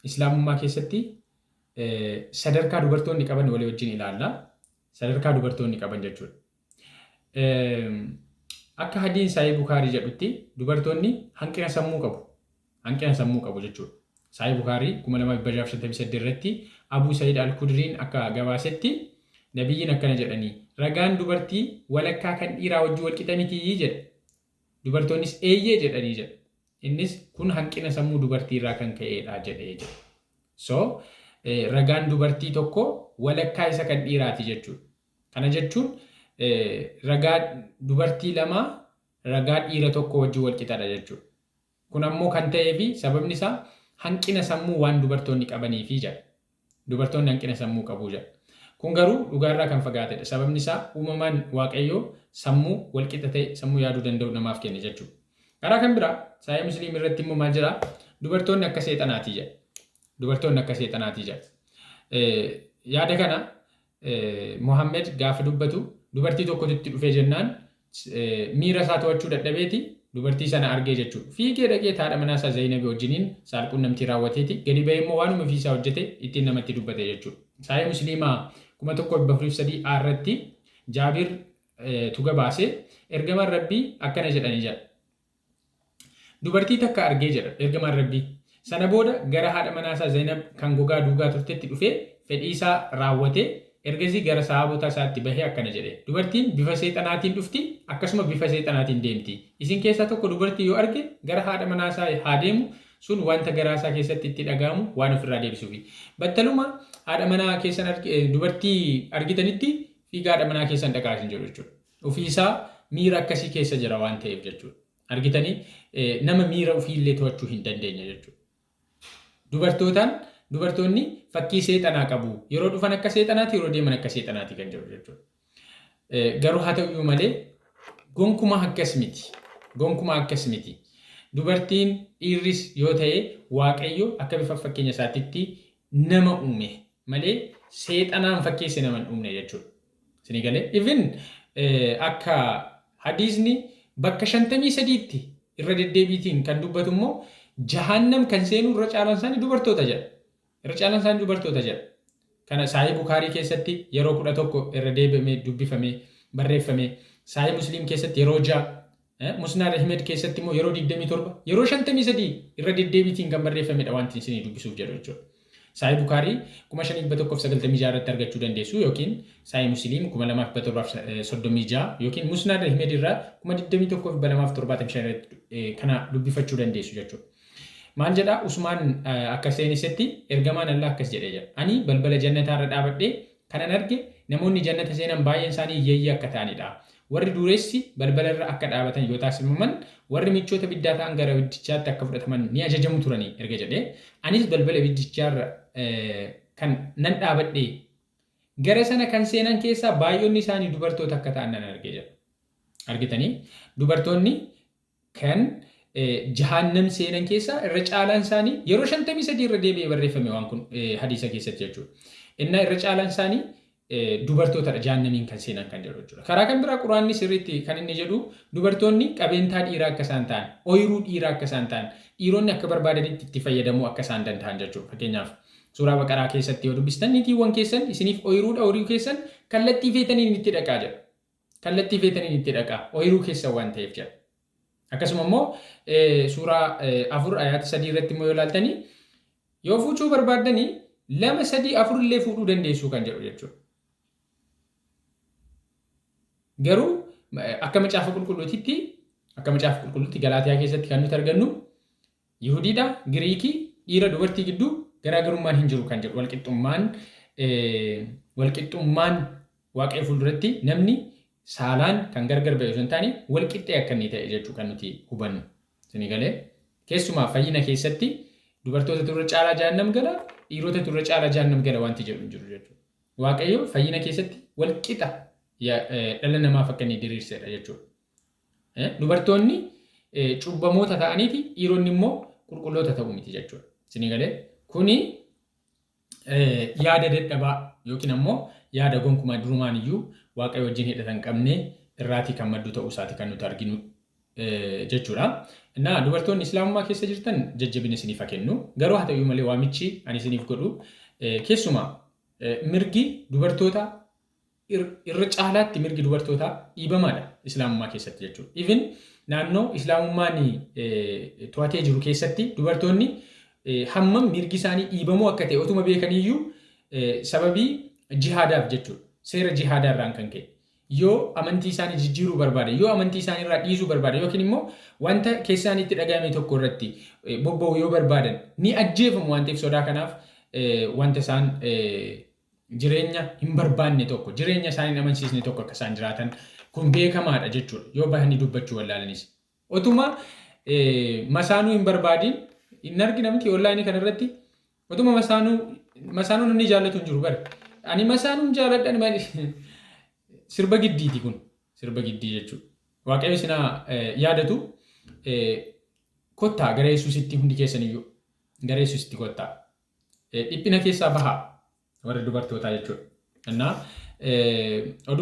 Islaamummaa keessatti sadarkaa dubartoonni qaban walii wajjin ilaalla. Sadarkaa dubartoonni qaban jechuudha. Akka hadiin Saahii Bukaarii jedhutti dubartoonni hanqina sammuu qabu. Hanqina sammuu qabu jechuudha. Saahii Bukaarii 2658 irratti Abuu Sa'iid Al-Kudriin akka gabaasetti nabiyyiin akkana jedhanii, ragaan dubartii walakkaa kan dhiiraa wajjin wal qixa mitii jedha. Dubartoonnis eeyyee jedhanii jedha. Innis kun hanqina sammuu dubartii irraa kan ka'eedha jedhee jedha. So ragaan dubartii tokko walakkaa isa kan dhiiraati jechuudha. Kana jechuun ragaa dubartii lamaa ragaa dhiira tokko wajjin wal qixadha jechuudha. Kun ammoo kan ta'ee fi sababni isaa hanqina sammuu waan dubartoonni qabaniifi jedha. Dubartoonni hanqina sammuu qabu jedha. Kun garuu dhugaarraa kan fagaatedha. Sababni isaa uumamaan Waaqayyo sammuu wal qixa ta'e, sammuu yaaduu danda'u namaaf kenne jechuudha. Karaa kan biraa Saahih Musliim irratti immoo maal jedha? Dubartoonni akka seexanaati jedha. Dubartoonni akka seexanaati jedha. Yaada kana Muhammad gaafa dubbatu dubartii tokkotu itti dhufee jennaan miira isaa to'achuu dadhabeeti dubartii sana argee jechuudha. Fiigee dhaqee haadha manaa isaa Zayinabii wajjiniin saalquunnamtii raawwateeti gadi ba'ee immoo waanuma ofii isaa hojjete ittiin namatti dubbate jechuudha. Saahih Musliimaa 1403 A irratti Jaabir tu gabaase, ergamaan Rabbii akkana jedhanii jedha. Dubartii takka argee jedha ergamaan Rabbii. Sana booda gara haadha manaa isaa Zaynab kan gogaa duugaa turtetti dhufee fedhii isaa raawwatee ergasii gara sahaabota isaatti bahee akkana jedhe. Dubartiin bifa seexanaatiin dhufti, akkasuma bifa seexanaatiin deemti. Isin keessaa tokko dubartii yoo arge gara haadha manaa isaa haa deemu, sun wanta garaa isaa keessatti itti dhaga'amu waan ofirraa deebisuufi. Battaluma haadha manaa keessan dubartii argitanitti fiigaa haadha manaa keessan dhaqaa isin jedhu jechuudha. Ofii isaa miira akkasii keessa jira waan ta'eef jechuudha. Argitanii, nama miira ofii illee to'achuu hin dandeenye jechuudha. Dubartootaan dubartoonni fakkii seexanaa qabu. Yeroo dhufan akka seexanaati, yeroo deeman akka seexanaati kan jedhu jechuudha. Garuu haa ta'uyyuu malee gonkumaa akkas miti. Gonkumaa akkas miti. Dubartiin dhiirris yoo ta'e Waaqayyo akka bifa fakkeenya isaatitti nama uume malee seexanaan fakkeesse nama hin uumne jechuudha. Isinii galee? Even akka hadiisni bakka 53tti irra deddeebiitiin kan dubbatu immoo jahannam kan seenu irra caalaan isaanii dubartoota jedha. Irra caalaan isaanii dubartoota jedha. Kana Saahih Bukaarii keessatti yeroo 11 irra deebi'amee dubbifamee barreeffame. Saahih Musliim keessatti yeroo 6, Musnad Ahmed keessatti immoo yeroo 27, yeroo 53 irra deddeebiitiin kan barreeffamedha wanti isinii dubbisuuf jedhu jechuudha. Saahih Bukaarii 5196 irratti argachuu dandeessu yookiin Saahih Musliim 2736 yookiin Musnad Ahmed irraa 21275 irratti kana dubbifachuu dandeessu jechuudha. Maal jedha Usmaan akka seenessetti ergamaan Allah akkas jedhee jedha. Ani balbala jannataa irra dhaabadhee kanan arge namoonni jannata seenan baay'een isaanii hiyyeeyyii akka ta'anidha. Warri dureessi balbala irra akka dhaabatan yoo taasifaman, warri michoota ibiddaa ta'an gara ibiddichaatti akka fudhataman ni ajajamu turani erga jedhee, anis balbala ibiddichaa irra kan nan dhaabadhe, gara sana kan seenan keessaa baay'onni isaanii dubartoota akka ta'an nan arge jedha. Argitanii? Dubartoonni kan jahaannam seenan keessaa irra caalaan isaanii yeroo 53 irra deebi'ee barreeffame waan kun hadiisa keessatti jechuudha. Innaa irra caalaan isaanii dubartootadha jahannamiin kan seenan kan jedhu jechuudha. Karaa kan biraa Quraanni sirriitti kan inni jedhu dubartoonni qabeentaa dhiiraa akka isaan ta'an, ooyiruu dhiiraa akka isaan ta'an, dhiironni akka barbaadanitti itti fayyadamuu akka isaan danda'an jechuudha. Fakkeenyaaf suuraa Baqaraa keessatti yoo dubbistan niitiiwwan keessan isiniif ooyiruudha, ooyiruu keessan kallattii feetaniin itti dhaqaa jedha. Kallattii feetaniin itti dhaqaa, ooyiruu keessan waan ta'eef jedha. Akkasuma immoo suuraa 4 ayaata 3 irratti immoo yoo ilaaltanii yoo fuuchuu barbaaddanii 2 3 4 illee fuudhuu dandeessuu kan jedhu jechuudha. Garuu akka macaafa qulqulluutitti akka macaafa qulqulluutti Galaatiyaa keessatti kan nuti argannu Yihudiidha, Giriikii, dhiira dubartii gidduu garaagarummaan hin jiru kan jedhu walqixxummaan walqixxummaan Waaqayyo fuulduratti namni saalaan kan gargar ba'e osoo hin taane walqixxee akka inni ta'e jechuu kan nuti hubannu. Isinii galee? Keessumaa fayyina keessatti dubartoota turre caalaa jahannam gala, dhiirota turre caalaa jahannam gala wanti jedhu hin jiru jechuudha. Waaqayyo fayyina keessatti walqixa dhala namaaf akka inni diriirsedha jechuudha. Dubartoonni cubbamoota ta'aniiti dhiironni immoo qulqulloota ta'uu miti jechuudha. Isinii galee? Kuni yaada dadhabaa yookiin ammoo yaada gonkumaa durumaan iyyuu Waaqayyo wajjin hidhata hin qabne irraatii kan maddu ta'uu isaati kan nuti arginu jechuudha. Innaa dubartoonni Islaamummaa keessa jirtan jajjabina isiniif haa kennu. Garuu haa ta'u malee waamichi ani isiniif godhu, keessumaa mirgi dubartoota irra caalaatti mirgi dubartootaa dhiibamaadha Islaamummaa keessatti jechuudha. Even naannoo Islaamummaan to'atee jiru keessatti dubartoonni hammam mirgi isaanii dhiibamuu akka ta'e otuma beekaniyyuu, sababii jihaadaaf jechuudha. Seera jihaadaa irraan kan ka'e. Yoo amantii isaanii jijjiiruu barbaadan, yoo amantii isaanii irraa dhiisuu barbaadan, yookiin immoo wanta keessa isaaniitti dhagahame tokko irratti bobba'uu yoo barbaadan ni ajjeefamu waan ta'eef, sodaa kanaaf wanta isaan jireenya hin barbaanne tokko, jireenya isaanii hin amansiisne tokko akka isaan jiraatan kun beekamaadha jechuudha. Yoo bahanii dubbachuu wallaalanis. Otuma masaanuu hin barbaadin hin argina miti online kana irratti? Otuma masaanuu namni jaallatu hin jiru bara. Ani masaanuu hin jaaladhan malee, sirba giddiiti kun, sirba giddii jechuudha. Waaqayyo isinaa yaadatu. Kottaa gara Yesuusitti, hundi keessaniyyuu gara Yesuusitti kottaa. Dhiphina keessaa bahaa, warra dubartootaa jechuudha. Innaa oduu